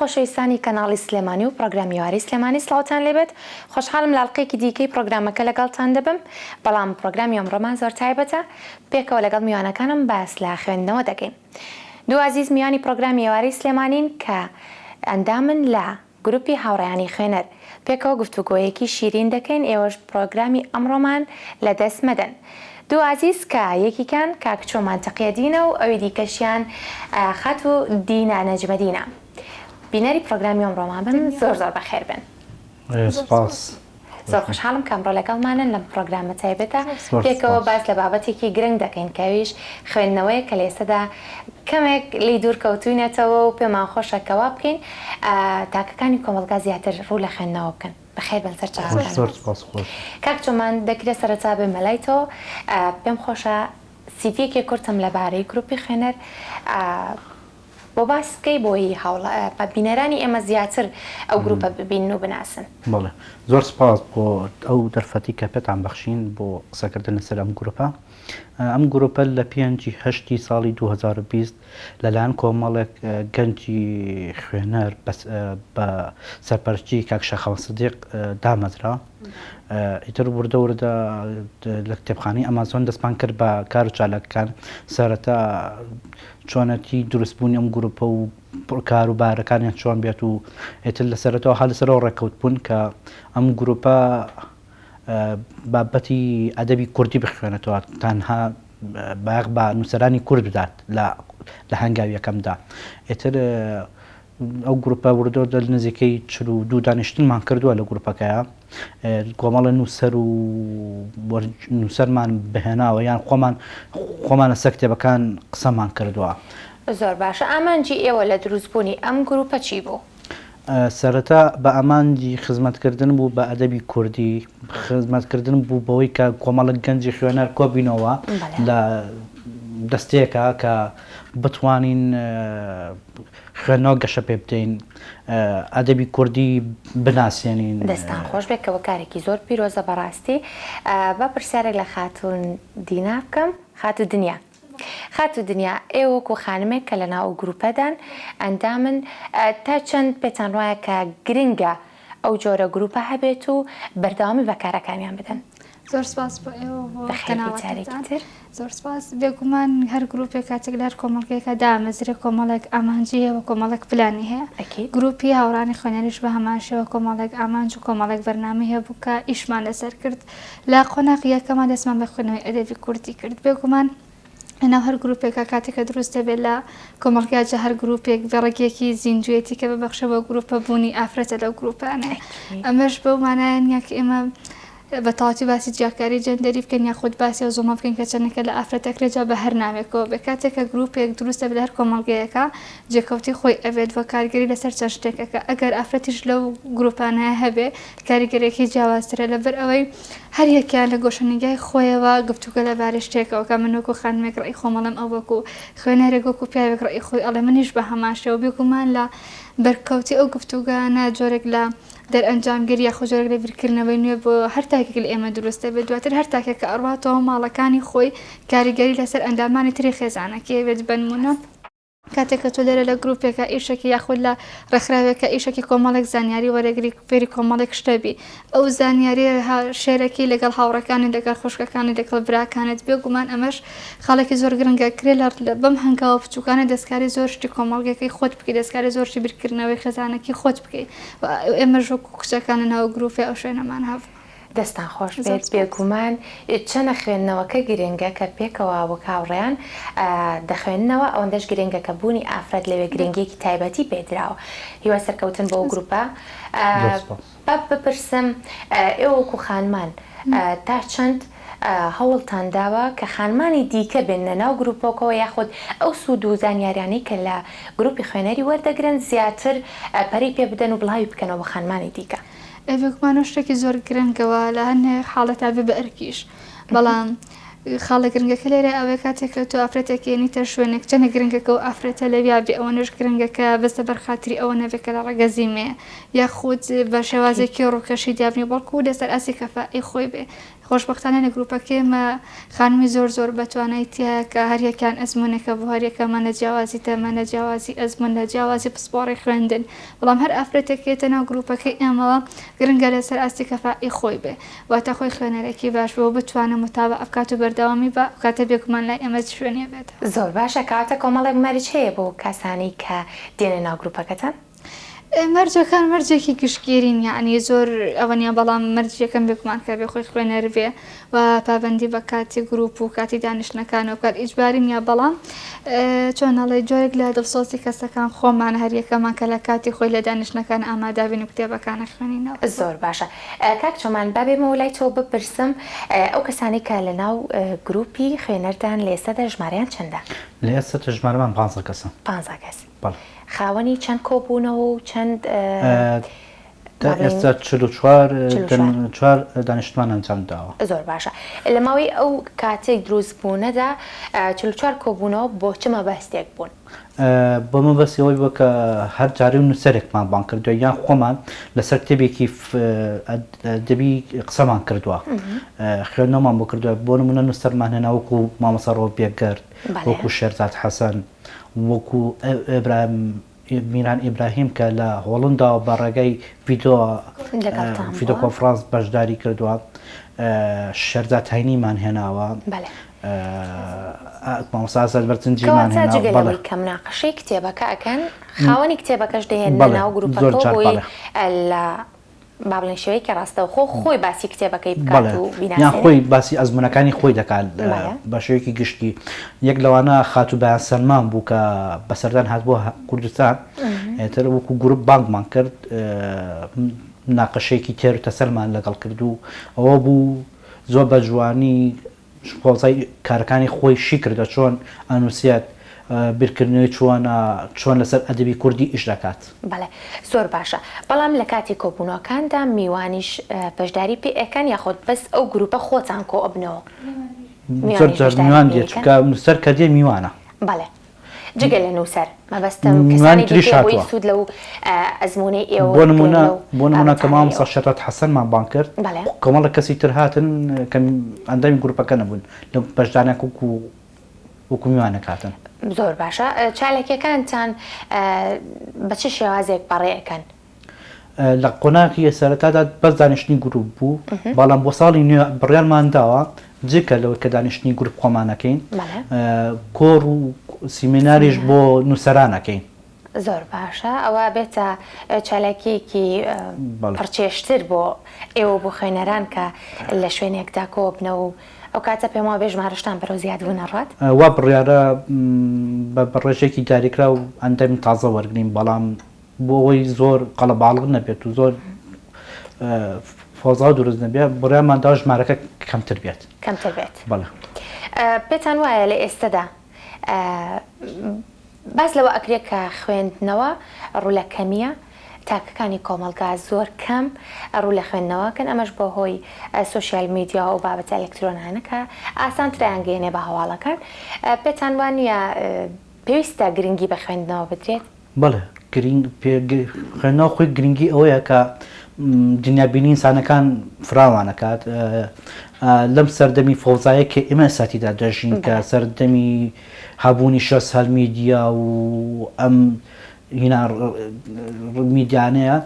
خۆشەویستانی کەناڵی سلێمانی و پڕۆگرامی ئێوارەی سلێمانی سڵاوتان لێبێت خۆشحاڵم لە ئەڵقەیەکی دیکەی پڕۆگرامەکە لەگەڵتان دەبم بەڵام پڕۆگرامی ئەمڕۆمان زۆر تایبەتە پێکەوە لەگەڵ میوانەکانم باس لە خوێندنەوە دەکەین دوو ئازیز میوانی پڕۆگرامی ئێوارەی سلێمانین کە ئەندامن لە گروپی هاوڕێیانی خوێنەر پێکەوە گفتوگۆیەکی شیرین دەکەین ئێوەش پڕۆگرامی ئەمڕۆمان لە دەست مەدەن دوو ئازیز کە یەکیکان کاک چۆمان تەقیەدینە و ئەوی دیکەشیان خاتوو دینا نەجمەدینە بینەری پڕۆگرامی ئەمڕۆمان بن زۆر زۆر بەخێر بێن. سپاس. زۆر خۆشحاڵم کە ئەمڕۆ لەگەڵمانن لەم پڕۆگرامە تایبەتە پێکەوە باس لە بابەتێکی گرنگ دەکەین کە ئەویش خوێندنەوەیە کە لە ئێستەدا کەمێک لێی دوور کەوتوینەتەوە و پێمان خۆشە کە وا بکەین تاکەکانی کۆمەڵگا زیاتر ڕوو لە خوێندنەوە بکەن. بەخێر بن سەر چاوەکانم. زۆر سپاس خۆش. کاک چۆمان دەکرێت سەرەتا بێمە لای تۆ پێم خۆشە سیڤیەکی کورتم لەبارەی گروپی خوێنەر بۆ باس بکەی بۆی هاوڵا بینەرانی ئێمە زیاتر ئەو گروپە ببینن و بناسن. بەڵێ زۆر سپاس بۆ ئەو دەرفەتی کە پێتان بەخشین بۆ قسەکردن لەسەر ئەم گروپە. ئەم گروپە لە پێنجی هەشتی ساڵی 2020 لەلایەن کۆمەڵێک گەنجی خوێنەر بە سەرپەرشتی کاک شاخەوان سدیق دامەزرا. ئیتر وردە وردە لە کتێبخانەی ئەمازۆن دەستمان کرد بە کار و چالاکەکان. سەرەتا چۆنەتی دروستبوونی ئەم گروپە و کار و بارەکانیان چۆن بێت و ئیتر لە سەرەتاوە هەر لەسەرەوە ڕێککەوت بوون کە ئەم گروپە بابەتی ئەدەبی کوردی بخوێنێتەوە تەنها بایەخ بە نووسەرانی کورد بدات لە لە هەنگاوی یەکەمدا ئیتر ئەو گروپە وردە وردە نزیکەی 42 دانیشتنمان کردووە لە گروپەکەیا کۆمەڵە نووسەر و نووسەرمان بهێناوە یان خۆمان خۆمان لەسەر کتێبەکان قسەمان کردووە. زۆر باشە ئامانجی ئێوە لە دروستبوونی ئەم گروپە چی بوو؟ سەرەتا بە ئامانجی خزمەتکردن بوو بە ئەدەبی کوردی، خزمەتکردن بوو بەوەی کە کۆمەڵێک گەنجی خوێنەر کۆبینەوە لە دەستەیەکا کە بتوانین خوێندنەوە گەشە پێ بدەین، ئەدەبی کوردی بناسێنین. دەستتان خۆش بێت کە کارێکی زۆر پیرۆزە بەڕاستی. با پرسیارێک لە خاتوون دینا بکەم، خاتوو دنیا. خاتوو دنیا، ئێوە وەکو خانمێک کە لەناو ئەو گروپەدان، ئەندامن، تا چەند پێتان وایە کە گرنگە ئەو جۆرە گروپە هەبێت و بەردەوامی بە کارەکانیان بدەن؟ زۆر سپاس بۆ ئێوە بۆ بەخێربێی جارێکی کەناڵەکەتان. تر. زۆر سپاس. بێگومان هەر گروپێک کاتێک لە هەر کۆمەڵگەیەکا دامەزرێ کۆمەڵێک ئامانجی هەیە و کۆمەڵێک پلانی هەیە. ئەکید. گروپی هاوڕانی خوێنەریش بە هەمان شێوە کۆمەڵێک ئامانج و کۆمەڵێک بەرنامەی هەبوو کە ئیشمان لەسەر کرد. لە قۆناغی یەکەما دەستمان بە خوێندنەوەی ئەدەبی کوردی کرد. بێگومان لەناو هەر گروپێکا کاتێک کە دروست دەبێت لە کۆمەڵگا جا هەر گروپێک بێڕەگێکی زیندوێتی کە ببەخشە بۆ گروپە بوونی ئافرەتە لەو گروپانە. ئەمەش بەو مانایە نییە کە ئێمە بە تەواوەتی باسی جیاکاری جێندەری بکەین یاخود باسی ئەو زوڵمە بکەین کە چەندێکە لە ئافرەت ئەکرێت جا بە هەر ناوێکەوە بێت. کاتێک کە گروپێک دروست دەبێت لە هەر کۆمەڵگەیەکا جێکەوتی خۆی ئەبێت و کارگەری لەسەر چەند شتێک ئەکا. ئەگەر ئافرەتیش لەو گروپانە هەبێ کاریگەریەکەی جیاوازترە لەبەر ئەوەی هەر یەکەیان لە گۆشەنیگای خۆیەوە گفتوگۆ لەبارەی شتێکەوە کە من وەکو خانمێک ڕەئی خۆم ئەڵێم ئەو وەکو خوێنەرێک وەکو پیاوێک ڕەئی خۆی ئەڵێ منیش بە هەمان شێوە بێگومان لە بەرکەوتی ئەو گفتوگۆیانە جۆرێک لە دەرئەنجامگیری یاخود جۆرێک لە بیرکردنەوەی نوێ بۆ هەر تاکێک لە ئێمە دروست دەبێت دواتر هەر تاکێک کە ئەڕواتەوە ماڵەکانی خۆی کاریگەری لەسەر ئەندامانی تری خێزانەکەی ئەبێت بەنمونە کاتێک کە تۆ لێرە لە گروپێکا ئیشەکی یاخود لە ڕێکخراوێکا ئیشەکی کۆمەڵێک زانیاری وەرەگری فێری کۆمەڵێک شتە بی ئەو زانیاری شێرەکی لەگەڵ هاوڕەکانی لەگەڵ خوشکەکانی لەگەڵ براکانت بێگومان ئەمەش خاڵێکی زۆر گرنگە کرێ لە بەم هەنگاوە بچووکانە دەستکاری زۆر شتی کۆمەڵگەکەی خۆت بکەی دەستکاری زۆر شتی بیرکردنەوەی خێزانەکی خۆت بکەی ئێمەش وەکو کچەکان لەناو گروپێ ئەو شوێنەمان هەبوو. دەستان خۆش زۆر بێت سپاس. بێگومان چەنە خوێندنەوەکە گرنگە کە پێکەوە وەک هاوڕێیان دەخوێننەوە ئەوەندەش گرنگە کە بوونی ئافرەت لەوێ گرنگیەکی تایبەتی پێ دراوە هیوای سەرکەوتن بۆ گروپە زۆر سپاس. با بپرسم ئێوە وەکو خانمان تا چەند هەوڵتان داوە کە خانمانی دیکە بێننە ناو گروپەکەوە یاخود ئەو سوود و زانیاریانەی کە لە گروپی خوێنەری وەردەگرن زیاتر پەرەی پێ بدەن و بڵاوی بکەنەوە بۆ خانمانی دیکە؟ ئێ بێگومان ئەو شتێکی زۆر گرنگە و لە هەنێ حاڵەتا بێ بە ئەرکیش بەڵام. خاڵە گرنگەکە لێرە ئەوەیە کاتێک کە تۆ ئافرەتێک ئێنیتە شوێنێک چەندە گرنگە کە ئەو ئافرەتە لەویا بێ ئەوەنەش گرنگە کە بەس لەبەر خاتری ئەوە نەبێ کە لە ڕەگەزی مێیە یاخود بە شێوازێکی ڕووکەشی دیار نیە بەڵکو لەسەر ئاستی کەفائەی خۆی بێ خۆشبەختانە لە گروپەکەی ئێمە خانمی زۆر زۆر بەتوانای تیایە کە هەریەکیان ئەزموونێکە بۆ هەریەکەمان لە جیاوازی تەمەن لە جیاوازی ئەزموون لە جیاوازی پسپۆڕی خوێندن بەڵام هەر ئافرەتێک یەتە ناو گروپەکەی ئێمەوە گرنگە لەسەر ئاستی کەفائەی خۆی بێ واتە خۆی خوێنەرێکی باش بێ و بتوانێ موتابەعە بکات و بەردەوامی با ئەو کاتە بێگومان لای ئێمە چ شوێنێ بێتەوە. زۆر باشە کەواتە کۆمەڵێک مەرج هەیە بۆ کەسانەی کە دێنە ناو گروپەکەتان؟ مەرجەکان مەرجێکی گشتگیرین یەعنی زۆر ئەوە نیە بەڵام مەرجی یەکەم بێگومان کە بێ خۆی خوێنەر بێ و پابەندی بە کاتی گروپ و کاتی دانیشتنەکانەوە بکات ئیجباری نیە بەڵام چۆن ئەڵێی جۆرێک لە دڵسۆزی کەسەکان خۆمان هەریەکەمان کە لە کاتی خۆی لە دانیشتنەکان ئامادەبین و کتێبەکان ئەخوێنینەوە. زۆر باشە کاک چۆمان با بێمەوە لای تۆ بپرسم ئەو کەسانەی کە لە ناو گروپی خوێنەردان لە ئێستادا ژمارەیان چەندە؟ لە ئێستادا ژمارەمان پانزە کەسە. پانزە کەس. بەڵێ. خاوەنی چەند کۆبوونەوە و چەند تا ئێستا 44 چوار دانیشتمان ئەنجام داوە. زۆر باشە. لە ماوەی ئەو کاتەی دروست بوونەدا 44 کۆبوونەوە بۆ چ مەبەستێک بوون؟ بۆ مەبەستی ئەوەی بووە کە هەر جارێ نووسەرێکمان بانگ کردووە یان خۆمان لەسەر کتێبێکی ئەدەبی قسەمان کردووە خوێندنەوەمان بۆ کردووە بۆ نموونە نووسەرمان هێنا وەکوو مامۆستا ڕەوف بێگەرد وەکوو شێرزاد حەسەن وەکوو ئیبراهیم میران ئیبراهیم کە لە هۆڵنداوە بە ڕێگای ڤیدۆ ڤیدۆ کۆنفرانس بەشداری کردووە شێرزاد هەینیمان هێناوە مامۆستا ئازاد بەرزنجیمان کەواتە هێناوە جگە بەڵێ. لەوەی کە مناقەشەی کتێبەکە ئەکەن خاوەنی کتێبەکەش دەهێننە بەڵێ ناو زۆر گروپەکەوە جار بۆی بەڵێ. لە با بڵێین شێوەیەکی ڕاستەوخۆ خۆی باسی کتێبەکەی بکات بەڵێ و یان بیناسێنێ. خۆی باسی ئەزموونەکانی خۆی دەکات بەڵێ. بە شێوەیەکی گشتی یەک لەوانە خاتوو بەیان سەلمان بوو کە بە سەردان هاتبووە کوردستان ئیتر وەکوو گروپ بانگمان کرد مناقەشەیەکی تێر و تەسەلمان لەگەڵ کرد و ئەوە بوو زۆر بە جوانی فەوزای کارەکانی خۆی شی کردە چۆن ئەنوسێت بیرکردنەوەی چۆنە چۆن لەسەر ئەدەبی کوردی ئیش دەکات. بەڵێ زۆر باشە بەڵام لە کاتی کۆبوونەوەکاندا میوانیش بەشداری پێ ئەکەن یاخود بەس ئەو گروپە خۆتان کۆ ئەبنەوە زۆر میوانیش جار بەشداری میوان پێ دێت ئەکەن؟ چونکە نوسەر کە دێ میوانە. بەڵێ جگە لە نووسەر مەبەستم میوانی کەسانی تریش دیکەیە بۆی هاتووە. سوود لەو ئەزموونەی ئێوە بۆ وەربگرن نموونە لەو بۆ نموونە کە بابەتانەی مامۆستا ئێوە. شێرزاد حەسەنمان بانگ کرد بەڵێ. کۆمەڵێک کەسی تر هاتن کە ئەندامی گروپەکە نەبوون لە بەشداریان وەکوو وەکوو میوانێک هاتن. زۆر باشە چاالکیەکانتان بە چ شێوازێک بەڕێ ئەکەن؟ لە قۆناغی سەرەتادا بەس دانیشتنی گروپ بوو، بەڵام بۆ ساڵی نوێ بڕیارمان داوە جگە لەوەی کە دانیشتنی گروپ خۆمان ئەکەین، کۆڕ و سیمیناریش بۆ نووسەران ئەکەین. زۆر باشە، ئەوە ئەبێتە چالاکییەکی پڕچێژتر بۆ ئێوە و بۆ خوێنەران کە لە شوێنێکدا کۆبنەوە و ئەو کاتە پێم وابێ ژمارەشتان بەرەو زیادبوون ئەڕوات. وا بڕیارە بە ڕێژەیەکی دیاریکراو ئەندامی تازە وەرگرین، بەڵام بۆ ئەوەی زۆر قەڵەباڵغ نەبێت و زۆر فەوزا دروست نەبێت بڕیارمان داوە ژمارەکە کەمتر بێت. کەمتر بێت. بەڵێ. پێتان وایە لە ئێستەدا باس لەوە ئەکرێت کە خوێندنەوە ڕوو لە کەمییە، تاکەکانی کۆمەڵگا زۆر کەم ڕوو لە خوێندنەوە ئەکەن ئەمەش بە هۆی سۆشیال میدیا و ئەو بابەتە ئەلکترۆنانە کە ئاسانتر ئەیانگەیەنێ بە هەواڵەکان پێتان وا نییە پێویستە گرنگی بە خوێندنەوە بدرێت؟ بەڵێ گرینگ خوێندنەوە خۆی گرنگی ئەوەیە کە دنیابینی ئینسانەکان فراوان ئەکات لەم سەردەمی فەوزایە کە ئێمە ئێستا تیدا دەژین کە سەردەمی هەبوونی شۆسیال میدیا و ئەم هینا میدیانەیە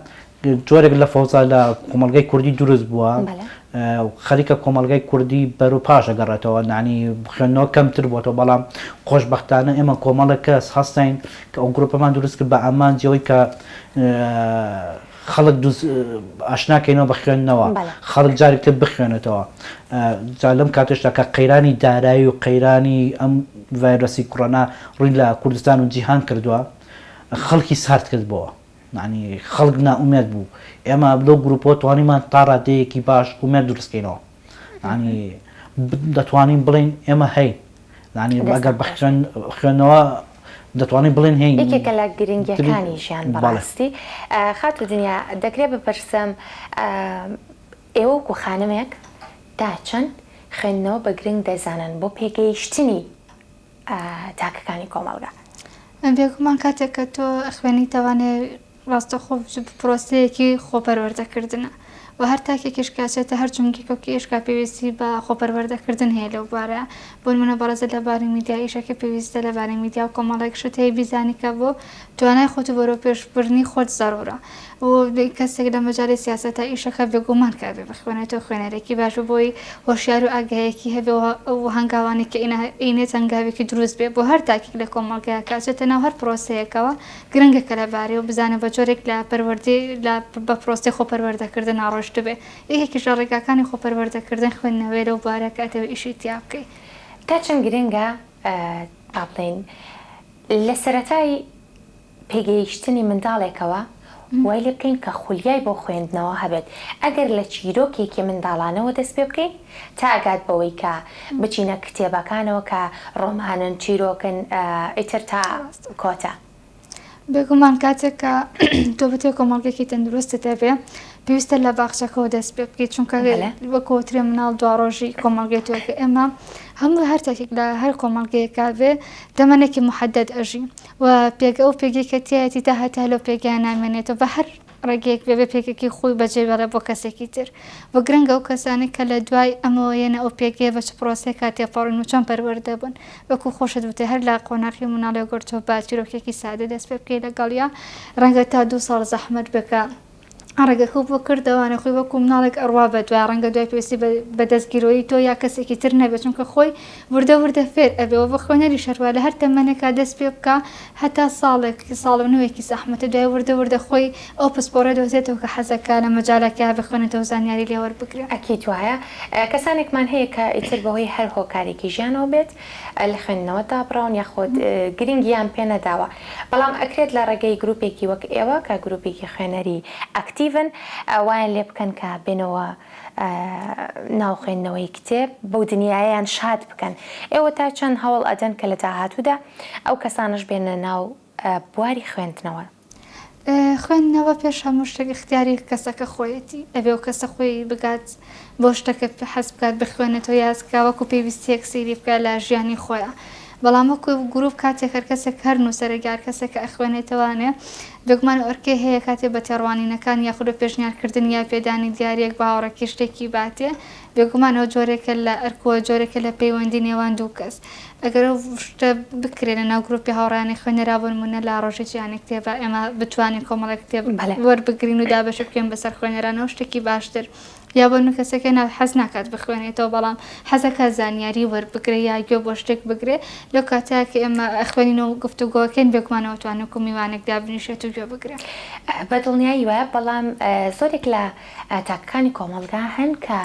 جۆرێک لە فەوزا لە کۆمەڵگای کوردی دروست بووە خەریکە کۆمەڵگای کوردی بەرەو پاش ئەگەڕێتەوە یانی خوێندنەوە کەمتر بۆتەوە بەڵام خۆشبەختانە ئێمە کۆمەڵێک کەس هەستاین کە ئەو گروپەمان دروست کرد بە ئامانجی ئەوەی کە خەڵک ئاشناکەینەوە بە خوێندنەوە خەڵک جارێک تر بخوێنێتەوە جا لەم کاتێشدا کە قەیرانی دارایی و قەیرانی ئەم ڤایرۆسی کۆرۆنا ڕووی لە کوردستان و جیهان کردووە خەڵکی سارد کردبەوە یانی خەڵک نائومێد بوو ئێمە لەو گروپەوە توانیمان تا ڕادەیەکی باش ئومێد دروست کەینەوە یانی دەتوانین بڵێین ئێمە هەین یانی ئەگەر بە خوێندنەوە دەتوانین بڵێن هەین یەکێکە لە گرنگیەکانی ژیان بەڕاستی خاتوو دنیا دەکرێت بپرسم ئێوە وەکو خانمێک تا چەند. خوێندنەوە بە گرنگ دەزانن بۆ پێگەیشتنی تاکەکانی کۆمەڵگا؟ بێگومان کاتێک کە تۆ ئەخوێنیتەوانێ ڕاستەخۆ پرۆسەیەکی خۆپەروەردەکردنە و هەر تاکێکیش کە ئەچێتە هەر جومگێکەوە کە ئیش کا پێویستی بە خۆپەروەردەکردن هەیە لەو بارەیە بۆ نمونە بەڕێزت لە باری میدیا ئیشەکە پێویستە لە بارەی میدیا و کۆمەڵێک شت هەیە بیزانی کە بۆ توانای خۆت و بەرەو پێشبردنی خۆت زەرورە و کەسێک لە مەجالی سیاسەتا ئیشەکە بێگومان کە ئەبێ بخوێنێتەوە خوێنەرێکی باش بێ بۆی هۆشیار و ئاگایەکی هەبێ و ئەو هەنگاوانەی کە ئەینێت هەنگاوێکی دروست بێ بۆ هەر تاکێک لە کۆمەڵگەیا کە ئەچێتە ناو هەر پرۆسەیەکەوە گرنگە کە لەبارەیەوە بزانێ بە جۆرێک لە پەروەردەی لە بە پرۆسەی خۆپەروەردەکردنا ڕۆیشتبێ یەکێکیش لە ڕێگاکانی خۆپەروەردەکردن خوێندنەوەیە لەو بوارە کە ئەتەوێ ئیشی تیا بکەی. تا چەند گرنگە با بڵێین لە سەرەتای پێگەیشتنی منداڵێکەوە وای لێ بکەین کە خولیای بۆ خوێندنەوە هەبێت، ئەگەر لە چیرۆکێکی منداڵانەوە دەست پێ بکەین تا ئەگات بەوەی کە بچینە کتێبەکانەوە کە ڕۆمانن، چیرۆکن، ئیتر تا کۆتا. بێگومان کاتێک کە تۆ بتەوێت کۆمەڵگەیەکی تەندروستت هەبێ پێویستە لە باخچەکەوە دەست پێ بکەیت چونکە وەک وترێ مناڵ دواڕۆژی کۆمەڵگەی تۆیە کە ئێمە هەموو هەر تاکێک لە هەر کۆمەڵگەیەکا بێ تەمەنێکی محەدەد ئەژی و پێگە ئەو پێگەی کە تیایەتی تا هەتا لەو پێگەیە نامێنێتەوە بە هەر ڕێگەیەک بێ بێ پێگەکەی خۆی بەجێ بێڵێ بۆ کەسێکی تر و گرنگە ئەو کەسانەی کە لە دوای ئەمەوە یەنە ئەو پێگەیە بە چ پرۆسەیەکا تێپەڕین و چۆن پەروەردە بوون وەکو خۆشت وتت هەر لە قۆناغی مناڵیەوە گەر تۆ بە چیرۆکێکی سادە دەست پێ بکەی لەگەڵیا ڕەنگە تا دوو ساڵ زەحمەت بێ کە ڕێگەکەو بۆ کردەوانێ خۆی وەکو مناڵێک ئەڕوا بە دوای ڕەنگە دوای پێویستی بە دەستگیرۆیی تۆ یا کەسێکی تر نەبێت چونکە خۆی وردە وردە فێر ئەبێ و بە خوێنەریش هەروا لە هەر تەمەنێکا دەست پێ بکا هەتا ساڵێک ساڵ و نوێکی زەحمەتە دوای وردە وردە خۆی ئەو پسپۆڕە دۆزێتەوە کە حەزەکا لە مەجالەکەیا بخوێنێتەوە زانیاری لێ وەربگرێ. ئەکید وایە کەسانێکمان هەیە کە ئیتر بەهۆی هەر هۆکارێکی ژیانەوە بێت لە خوێندنەوە دابڕاون یاخود گرنگیان پێ نەداوە بەڵام ئەکرێت لە ڕێگەی گروپێکی وەک ئێوە کە گروپێکی خوێنەری ئەکتیڤن وایان لێ بکەن کە بێنەوە ناو خوێندنەوەی کتێب بەو دنیایەیان شاد بکەن ئێوە تا چەند هەوڵ ئەدەن کە لە داهاتوودا ئەو کەسانەش بێنە ناو بواری خوێندنەوە؟ خوێندنەوە پێش هەموو شتێک ئیختیاری کەسەکە خۆیەتی، ئەبێ ئەو کەسە خۆی بگات بۆ شتەکە حەز بکات بخوێنێتەوە یا حەز بکا وەکو پێویستیەک سەیری بکا لە ژیانی خۆیا، بەڵام وەکو گروپ کاتێک هەر کەسێک هەر نووسەرێک یا هەر کەسێک کە ئەخوێنێتەوانێ بێگومان ئەو ئەرکەی هەیە کاتێ بە تێڕوانینەکان یاخود بە پێشنیارکردن یا پێدانی دیاریەک بە هاوڕێکی شتێکی باتێ بێگومان ئەوە جۆرێکە لە ئەرک و جۆرێکە لە پەیوەندی نێوان دوو کەس. ئەگەر ئەو شتە بکرێ لە ناو گروپی هاوڕێیانی خوێنەرا بۆ نموونە لە ڕۆژی جیهانی کتێبا ئێمە بتوانین کۆمەڵێک کتێب وەربگرین و دابەشی بکەین بەسەر خوێنەرانەوە شتێکی باشتر یا بۆ نموونە کەسێک هەیە حەز ناکات بخوێنێتەوە بەڵام حەزەکات زانیاری وەربگرێ یا گوێ بۆ شتێک بگرێ لەو کاتەیا کە ئێمە ئەخوێنین و گفتوگۆکەین بێگومان ئەوە توانێ وەکوو میوانێک دابنیشێت و گوێ بگرێ. بە دڵنیایی وایە بەڵام زۆرێک لە تاکەکانی کۆمەڵگا هەن کە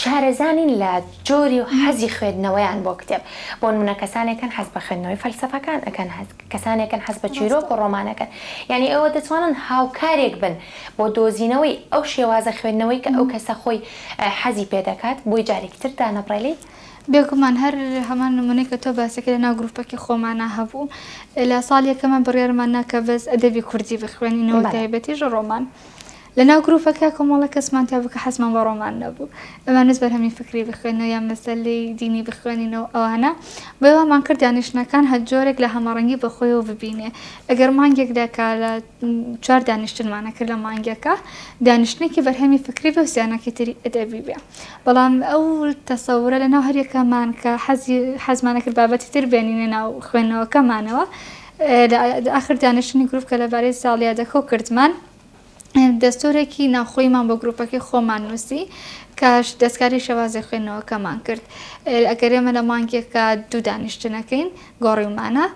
شارەزا نین لە جۆری و حەزی خوێندنەوەیان بۆ کتێب، بۆ نمونە کەسانێک هەن حەز بە خوێندنەوەی فەلسەفەکان ئەکەن، کەسانێک هەن حەز بە چیرۆک و ڕۆمان ئەکەن، یانی ئێوە دەتوانن هاوکارێک بن بۆ دۆزینەوەی ئەو شێوازە خوێندنەوەی کە ئەو کەسە خۆی حەزی پێ دەکات بۆی جارێکی تر دانەبڕێ لێی. بێگومان هەر هەمان نمونەی کە تۆ باسەکەی لە ناو گروپەکی خۆمانا هەبوو لە ساڵی یەکەما بڕیارمان نا کە بەس ئەدەبی کوردی بخوێنینەوە تایبەتیش ڕۆمان. لە ناو گروپەکە کۆمەڵێک کەسمان تیا بوو کە حەزمان بە ڕۆمان نەبوو ئەمانویست بەرهەمی فکری بخوێنەوە یان مەسەلەی دینی بخوێنینەوە ئەوانە بۆیە وامان کرد دانیشتنەکان هەر جۆرێک لە هەمەڕەنگی بە خۆیەوە ببینێ ئەگەر مانگێک دەکا لە چوار دانیشتنمان ئەکرد لە مانگێکا دانیشتنێکی بەرهەمی فکری بێ و سیانەکی تری ئەدەبی بێ بەڵام ئەو تەسەورە لە ناو هەریەکەمان کە حەزی حەزمان ئەکرد بابەتی تر بێنینە ناو خوێندنەوەکەمانەوە لە ئاخر دانیشتنی گروپ کە لەبارەی ساڵیادەکەو کردمان دەستورێکی ناوخۆیمان بۆ گروپەکەی خۆمان نووسی کە دەستکاری شێوازی خوێندنەوەکەمان کرد ئەگەر ئێمە لە مانگێکە دوو دانیشتنەکەین گۆڕیومانە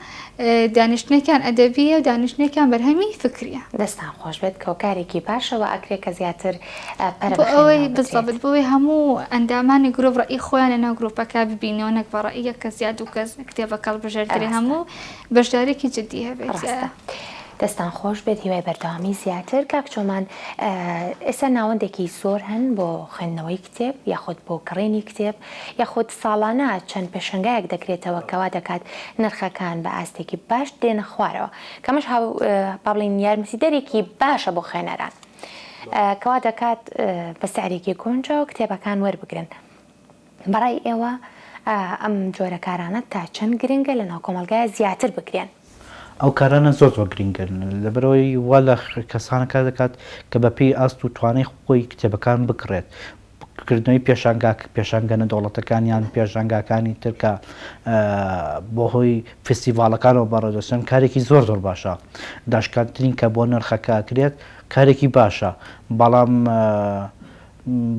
دانیشتنێکیان ئەدەبیە و دانیشتنێکیان بەرهەمی فکریە. دەستان خۆش بێت کە کارێکی باشە وە ئەکرێ کە زیاتر پەرە بۆ بە ئەوەی خوێندنەوە بدرێت. بالضبط بۆ ئەوەی هەموو ئەندامانی گروپ ڕەئی خۆیان لەناو گروپەکە ببینەوە نەک بە ڕەئی یەک کەس یا دوو کەس کتێبەکە هەڵبژێردرێ ڕاستە. هەموو بەشداریەکی جدی هەبێت. ڕاستە. دەستان خۆش بێت هیوای بەردەوامی زیاتر کاک چۆمان ئێستا ناوەندێکی زۆر هەن بۆ خوێندنەوەی کتێب یاخود بۆ کڕینی کتێب یاخود ساڵانە چەند پێشەنگایەک دەکرێتەوە کەوا دەکات نرخەکان بە ئاستێکی باش دێنە خوارەوە کەمەش هاو با بڵێین یارمەتیدەرێکی باشە بۆ خوێنەران کەوا دەکات بە سعرێکی گونجاو کتێبەکان وەربگرن. بەڕای ئێوە ئەم جۆرە کارانە تا چەند گرنگە لەناو کۆمەڵگایا زیاتر بکرێن؟ ئەو کارانە زۆر زۆر گرینگن لەبەرئەوەی وا لە کەسانە کار دەکات کە بە پێی ئاست و توانای خۆی کتێبەکان بکڕێت کردنەوەی پێشانگا پێشانگە نەدەوڵەتەکان یان پێشانگاکانی تر کە بۆ هۆی فستیڤاڵەکانەوە بەڕێدەچن کارێکی زۆر زۆر باشە داشکاندنی کە بۆ نرخەکە ئەکرێت کارێکی باشە بەڵام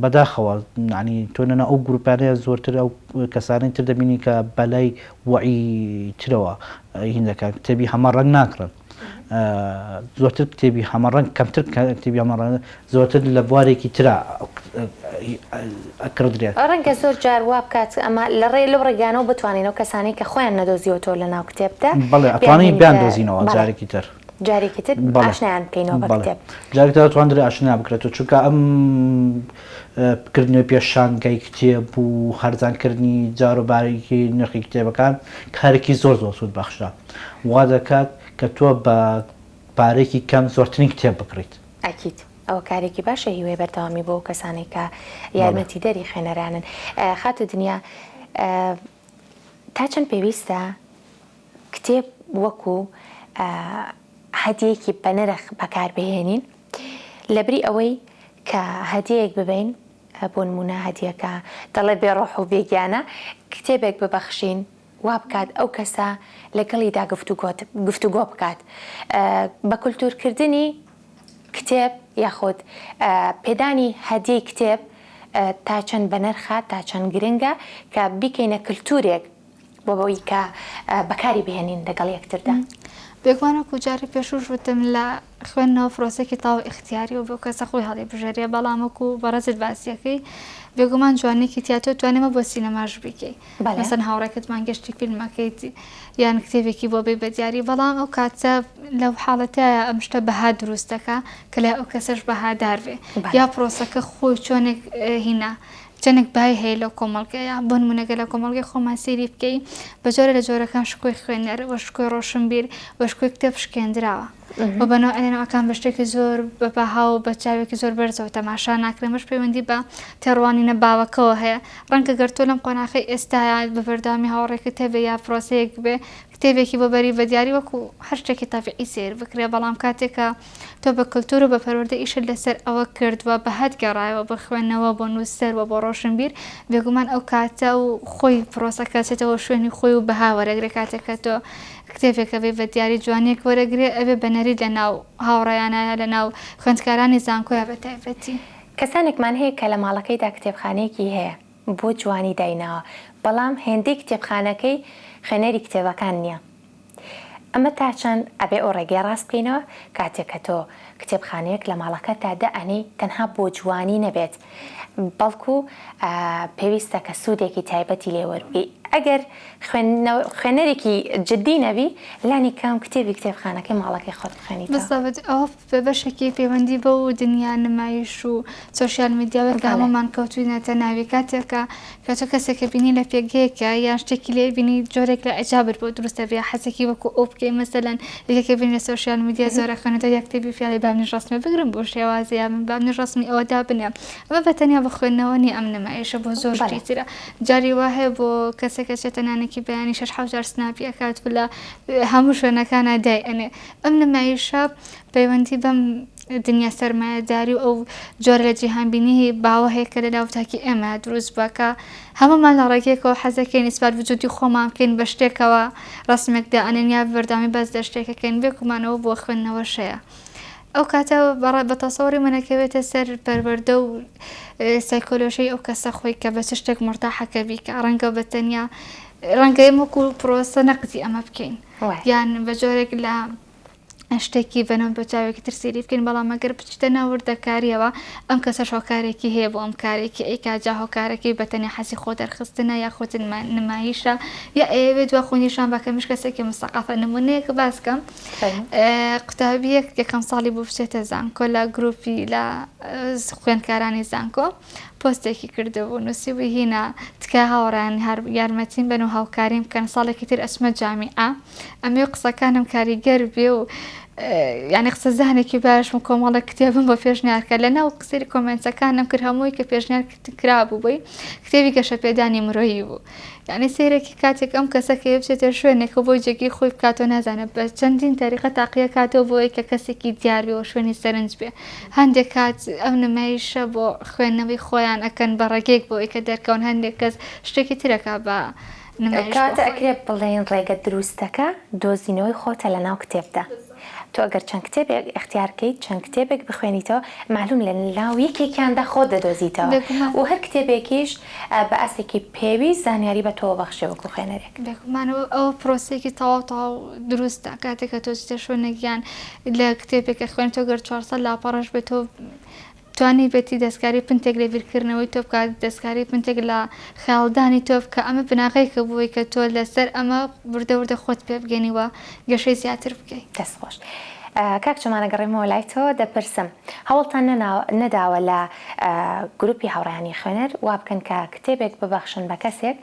بەداخەوە یانی تۆ لەناو ئەو گروپانەیە زۆرتر ئەو کەسانەی تر دەبینی کە بەلای وەعی ترەوە هین دەکەن کتێبی هەمە ڕەنگ ناکڕن زۆرتر کتێبی هەمە ڕەنگ کەمتر کتێبی هەمە ڕەنگ زۆرتر لە بوارێکی ترا ئەکڕدرێت. ڕەنگە زۆر جار وا بکات ئەمە لە ڕێ لەو ڕێگانەوە بتوانین ئەو کەسانەی کە خۆیان نەدۆزیوەتەوە لە ناو کتێبدا بەڵێ ئەتوانین بیاندۆزینەوە جارێکی تر. جارێکی تر ئاشنایان بکەینەوە بە کتێب. جارێکی تر دەتواندرێ ئاشنا بکرێتەوە چونکە ئەم کردنەوەی پێشانگای کتێب و هەرزانکردنی جاروباریی نرخی کتێبەکان کارێکی زۆر زۆر سوودبەخشە وا دەکات کە تۆ بە پارەیەکی کەم زۆرترین کتێب بکڕیت. ئەکید ئەوە کارێکی باشە هیوای بەردەوامی بۆ ئەو کەسانەی کە یارمەتیدەری خوێنەرانن. خاتوو دنیا تا چەند پێویستە کتێب وەکو هەدیەیەکی بەنرخ بەکاربهێنین لەبری ئەوەی کە هەدیەیەک ببەین بۆ نمونە هەدیەکە دەڵێ بێ ڕۆح و بێ گیانە کتێبێک ببەخشین وا بکات ئەو کەسە لەگەڵیدا گفتوگۆ بکات بە کولتوورکردنی کتێب یاخود پێدانی هەدیەی کتێب تا چەند بەنرخە تا چەند گرنگە کە بیکەینە کلتورێک بۆ ئەوەی کە بەکاری بهێنین لەگەڵ یەکتردا. بێگومان وەکو جاری پێشووش وتم لە خوێندنەوە پرۆسەیەکی تەواو ئیختیاریە و بۆ کەسە خۆی هەڵیبژێرێ بەڵام وەکو بەڕێزت باسیەکەی بێگومان جوانیەکی تیا تۆ توانێ مە بۆ سینەماش بیکەی مەسەن هاوڕێکەت بانگێشتی فیلمەکەیت یان کتێبێکی بۆ بی بە دیاری بەڵام ئەو کاتە لەو حاڵەتایە ئەم شتە بەها دروست دەکا کە لای ئەو کەسەش بەهادار بێ یا پرۆسەکە خۆی چۆنێک هینا چەندێک بای هەیە لەو کۆمەڵگەیە بۆ نمونە گەر لە کۆمەڵگەی خۆمان سەیری بکەی بە جۆرە لە جۆرەکان شکۆی خوێنەر و شکۆی ڕۆشنبیر و شکۆی کتێب شکێندراوە و بە نەوعێ لە نەوعەکان بە شتێکی زۆر بە بەها و بە چاوێکی زۆر بەرزەوە تەماشا ناکرێن بەش پەیوەندی بە تێڕوانینە باوەکەوە هەیە ڕەنگە گەر تۆ لەم قۆناخەی ئێستایا بە بەردەوامی هاوڕێکت هەبێ یا پرۆسەیەک بێ کتێبێکی بۆ بەری بە دیاری وەکو هەر شتێکی تەبیعی سەیر بکرێ بەڵام کاتێک کە تۆ بە کلتور و بە پەروەردە ئیشت لەسەر ئەوە کرد و بەهات گێڕایەوە بۆ خوێندنەوە بۆ نووسەر و بۆ ڕۆشنبیر بێگومان ئەو کاتە و خۆی پرۆسەکە چێتەوە شوێنی خۆی و بەها وەرەگرێ کاتێک کە تۆ کتێبێک ئەبێ بە دیاری جوانیەک وەرەگرێ ئەبێ بە نەریت لە ناو هاوڕێیانا یا لە ناو خوێندکارانی زانکۆیا بە تایبەتی. کەسانێکمان هەیە کە لە ماڵەکەیدا کتێبخانەیەکی هەیە بۆ جوانی دایناوە بەڵام هێندەی کتێبخانەکەی خوێنەری کتێبەکان نیە ئەمە تا چەند ئەبێ ئەو ڕێگەیە ڕاست بکەینەوە کاتێک کە تۆ کتێبخانەیەک لە ماڵەکەتا دائەنێی تەنها بۆ جوانی نەبێت بەڵکو پێویستە کە سوودێکی تایبەتی لێ وەربگری ئەگەر خوێنەرێکی جدی نەبی لانی کەم کتێبی کتێبخانەکەی ماڵەکەی خۆت بخوێنیتەوە. بالضبط ئەوە بەشێکی پەیوەندی بەو دنیا نمایش و سۆشیال میدیاوەیە کە هەموومان کەوتوینەتە ناوی کاتێک کە کە تۆ کەسێکە بینی لە پێگەیەکە یان شتێکی لێ بینی جۆرێک لە ئیعجابت بۆ دروست دەبێ حەزێکی وەکو ئەو بکەی مەسەلەن یەکێکە بینی لە سۆشیال میدیا زۆرە خوێنێتەوە یا کتێبی فیاڵی با منیش ڕەسمێ بگرم بۆ شێوازی یا من با منیش ڕەسمی ئەوە دابنێم ئەمە بە تەنیا بە خوێندنەوە نییە ئەم نمایشە بۆ زۆر شتی ترە جاری وا هەیە بۆ کەسێک ئەچێتە نانێکی بەیانی شەش حەوت جار سناپی ئەکات و لە هەموو شوێنەکانا دای ئەنێ ئەم نمایشە پەیوەندی بەم دنیا سەرمایەداری و ئەو جۆرە لە جیهانبینیی باوە هەیە کە لەناو تاکی ئێمە دروست بووە کە هەموومان لە ڕێگەیەکەوە حەزەکەین ئیسپات وجودی خۆمان بکەین بە شتێکەوە ڕەسمێک دائەنێن یا بەردەوامی باس لە شتێکەکەین بێگومان ئەوە بۆ خوێندنەوەش هەیە ئەو کاتە بە تەسەوری من ئەکەوێتە سەر پەروەردە و سایکۆلۆژیی ئەو کەسە خۆی کە بە چ شتێک مورتاحە کە بیکا ڕەنگە بە تەنیا ڕەنگە ئێمە وەکو پرۆسە نەقدی ئەمە بکەین یان بە جۆرێک لە شتێکی بەنەوە بە چاوێکی تر سەیری بکەین بەڵام ئەگەر بچیتە ناو وردەکاریەوە ئەم کەسەش هۆکارێکی هەیە بۆ ئەم کارێکی ئەیکا جا هۆکارەکەی بە تەنیا حەزی خۆ دەرخستنە یاخود نمایشە یا ئەیەوێت وا خۆی نیشان با کە منیش کەسێکی مسەقەفە نمونەیەک باس کەم قوتابیەک یەکەم ساڵی بوو بچێتە زانکۆ لە گروپی لە خوێندکارانی زانکۆ پۆستێکی کردبوو نووسیبووی هینا تکایە هاوڕێیان یارمەتیم بەن و هاوکاریم بکەن ساڵێکی تر ئەچمە جامیعە ئەمەوێ قسەکانم کاریگەر بێ و یانی قسەزانێکی باشم کۆمەڵێک کتێبم بۆ پێشنیار کرد لەناو سەیری کۆمێنتەکانم کرد هەمووی کە پێشنیار کرابوو بۆی کتێبی گەشەپێدانی مرۆیی بوو یعنی سەیرێکی کاتێک ئەم کەسە کە بچێتە شوێنێک و بۆی جێگەی خۆی بکاتەوە نازانێت بە چەندین تەریقە تاقیە کاتەوە بۆی کە کەسێکی دیار بێ و شوێنی سەرنج بێ هەندێک کات ئەو نمایشە بۆ خوێندنەوەی خۆیان ئەکەن بە ڕێگەیەک بۆی کە دەرکەون هەندێک کەس شتێکی ترەکە بە نمایش بۆ کەواتە خۆی. ئەکرێ بڵێین ڕێگە دروستەکە دۆزینەوەی خۆتە لەناو کتێبدا. تۆ ئەگەر چەند کتێبێک ئیختیار کەیت، چەند کتێبێک بخوێنیتەوە، مەعلوم لە ناو یەکێکیاندا خۆت دەدۆزیتەوە بێگومان. و هەر کتێبێکیش بە ئاستێکی پێویست زانیاری بە تۆوە بەخشێ وەکو خوێنەرێک. بێگومان ئەوە پرۆسەیەکی تەواو تەواو دروستە، کاتێک کە تۆ چیتە شوێنێک یان لە کتێبێک ئەخوێنیتەوە گەر 400 لاپەڕەش بێت تۆ توانیبێتی دەستکاری پنتێک لە بیرکردنەوەی تۆ بکات، دەستکاری پنتێک لە خەیاڵدانی تۆ بکا، ئەمە بناغەیەکە بۆی کە تۆ لەسەر ئەمە وردە وردە خۆت پێ بگەنی و گەشەی زیاتر بکەی. دەست خۆش. کاک چۆمان ئەگەڕێمەوە لای تۆ دەپرسم هەوڵتان نەداوە لە گروپی هاوڕێیانی خوێنەر وا بکەن کە کتێبێک ببەخشن بە کەسێک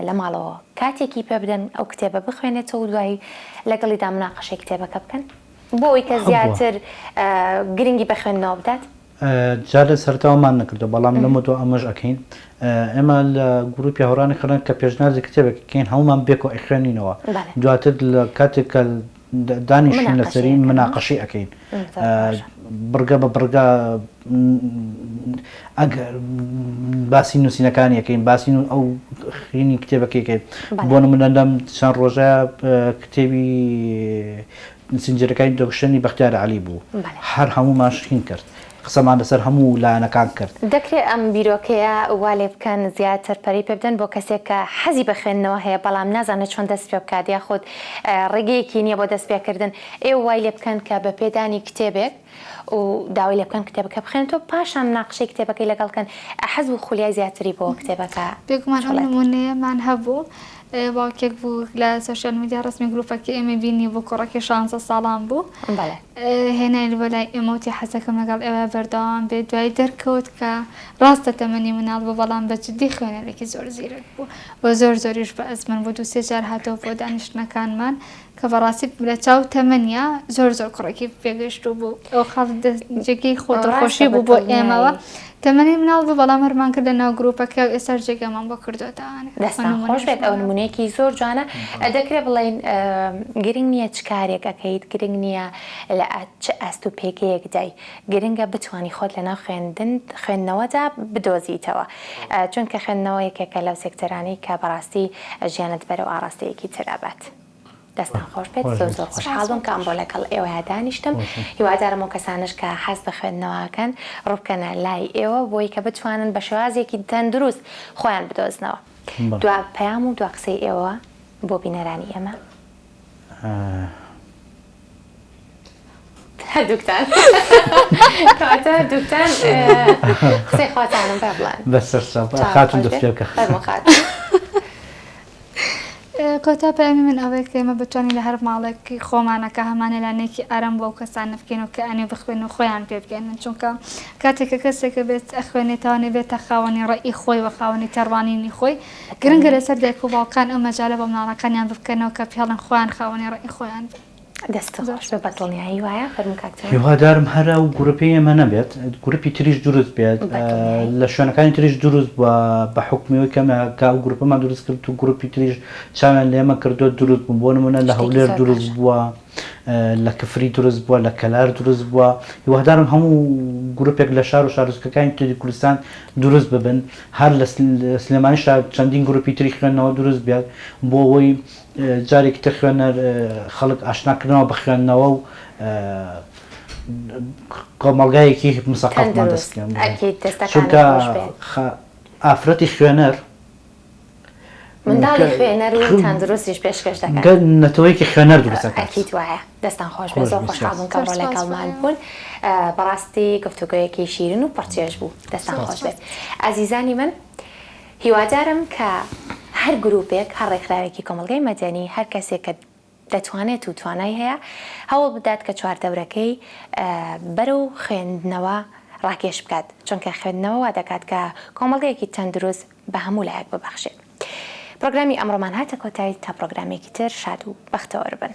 لە ماڵەوە کاتێکی پێ بدەن ئەو کتێبە بخوێنێتەوە و دوایی لەگەڵیدا مناقەشەی کتێبەکە بکەن؟ بۆ ئەوەی کە زیاتر گرنگی بە خوێندنەوە بدات؟ جا لە سەرەتاوە مان نەکردووە بەڵام لەمە دوا ئەمەش ئەکەین ئێمە لە گروپی هاوڕانی خوێنەر کە پێشنیازی کتێبێک ئەکەین هەموومان بێکەوە ئەیخوێنینەوە دواتر لە کاتێک کە دانیشین لەسەری مناقەشەی ئەکەین بڕگە بە بڕگە ئەگەر باسی نووسینەکانی ئەکەین باسی ئەو خینی کتێبەکەی کەین بۆ نمونە لەم چەند ڕۆژە کتێبی زنجیرەکانی دۆکشنی بەختیار عەلی بوو هەر هەموومان شین کرد قسەمان لەسەر هەموو لایەنەکان کرد. دەکرێت ئەم بیرۆکەیە وا لێ بکەن زیاتر پەرەی پێ بدەن بۆ کەسێک کە حەزی بە خوێندنەوە هەیە بەڵام نازانێت چۆن دەست پێ بکات یاخود ڕێگەیەکی نییە بۆ دەست پێکردن ئێوە وای لێ بکەن کە بە پێدانی کتێبێک و داوای لێ بکەن کتێبەکە بخوێنێتەوە پاشان مناقشەی کتێبەکەی لەگەڵ بکەن حەز و خولیای زیاتری بۆ کتێبەکە بێگومان ئەو نموونەیەمان هەبوو باوکێک بوو لە سۆشیال میدیا ڕەسمی گروپەکەی ئێمەی بینی بوو کوڕەکەی شانزە ساڵان بوو هێنای بۆ لای ئێمە وتی حەزەکەم لەگەڵ ئێوە بەردەوام بێت دوای دەرکەوت کە ڕاستە تەمەنی مناڵ بوو بەڵام بە جدی خوێنەرێکی زۆر زیرەک بوو و زۆر زۆریش بە ئەزمون بوو دوو سێ جار هاتەوە بۆ دانیشتنەکانمان کە بەڕاستی لە چاو تەمەنیا زۆر زۆر کوڕێکی پێگەیشتوو بوو ئەو خاڵ جێگەی خۆ دڵخۆشی بوو بۆ ئێمەوە تەمەنی مناڵ بوو بەڵام هەرمان کرد لە ناو گروپەکە و ئێستاش جێگەمان بۆ کردۆتەوانێ دەستان خۆش بێت ئەو نمونەیەکی زۆر جوانە دەکرێت بڵێین گرنگ نییە چ کارێک ئەکەیت گرنگ نییە لە چ ئاست و پێگەیەکدای گرنگە بتوانی خۆت لەناو خوێندن خوێندنەوەدا بدۆزیتەوە چونکە خوێندنەوە یەکێکە لەو سێکتەرانەی کە بەڕاستی ژیانت بەرەو ئاڕاستەیەکی تر ئەبات. دەستان خۆش بێت زۆر زۆر خۆشحاڵ بووم کە ئەمڕۆ لەگەڵ ئێوەیا دانیشتم هیوادارم ئەو کەسانەش کە حەز بە خوێندنەوە ئەکەن ڕووبکەنە لای ئێوە بۆی کە بتوانن بە شێوازێکی تەندروست خۆیان بدۆزنەوە دوا پەیام و دوا قسەی ئێوە بۆ بینەرانی ئێمە. هەردووکتان کەواتە هەردووکتان قسەی خۆتانم پێ بڵێن. بەسەرچاو خاتوون دەست پێ بکە. فەرموو خاتوون. کۆتا پەیامی من ئەوەیە کە ئێمە بتوانین لە هەر ماڵێکی خۆمانە کە هەمانە لانەیەکی ئارام بۆ ئەو کەسانە بکەین و کە ئەنێ بخوێن و خۆیان پێ بگەێنن چونکە کاتێک کە کەسێکە بێت ئەخوێنێتوانێ بێتە خاوەنی ڕەئی خۆی و خاوەنی تێڕوانینی خۆی گرنگە لەسەر دایک و باوکان ئەو مەجالە بۆ مناڵەکانیان بکەنەوە کە پێڵن خۆیان خاوەنی ڕەئی خۆیان بن. دەستت خۆش بێ بەدڵنیایی وایە فەرموو کاک جەمال. هیوادارم هەر ئەو گروپەی ئێمە نەبێت گروپی تریش دروست بێت لە شوێنەکانی تریش دروست بووە بە حوکمی ئەوەی کە کە ئەو گروپەمان دروست کرد و گروپی تریش چاویان لە ئێمە کردووە دروست بوون بۆ نموونە لە هەولێر دروست بووە لە کفری دروست بووە لە کەلار دروست بووە هیوادارم هەموو گروپێک لە شار و شارۆچکەکانی تری کوردستان دروست ببن هەر لە سلێمانیشا چەندین گروپی تری خوێندنەوە دروست بێت بۆ ئەوەی جارێکی تر خوێنەر خەڵک ئاشنا کردنەوە بە خوێندنەوە و کۆمەڵگایەکی مسەقەفمان دەست بکەن چونکە ئافرەتی خوێنەر منداڵی خوێنەر و تەندروستیش پێشکەش دەکات نەتەوەیەکی خوێنەر دروست دەکات ئەکید وایە دەستان خۆش بێت زۆر خۆشحاڵ بووم کە ئەمڕۆ لەگەڵمان بوون بەڕاستی گفتوگۆیەکی شیرین و پڕچێژ بوو دەستان خۆش بێت ئازیزانی من هیوادارم کە هەر گروپێک، هەر ڕێکخراوێکی کۆمەڵگای مەدەنی، هەر کەسێک کە دەتوانێت و توانای هەیە، هەوڵ بدات کە چواردەورەکەی بەرەو خوێندنەوە ڕاکێش بکات، چونکە خوێندنەوە وا دەکات کە کۆمەڵگەیەکی تەندروست بە هەموو لایەک ببەخشێت. پرۆگرامی ئەمڕۆمان هاتە کۆتایی، تا پرۆگرامێکی تر شاد و بەختەوەر بن.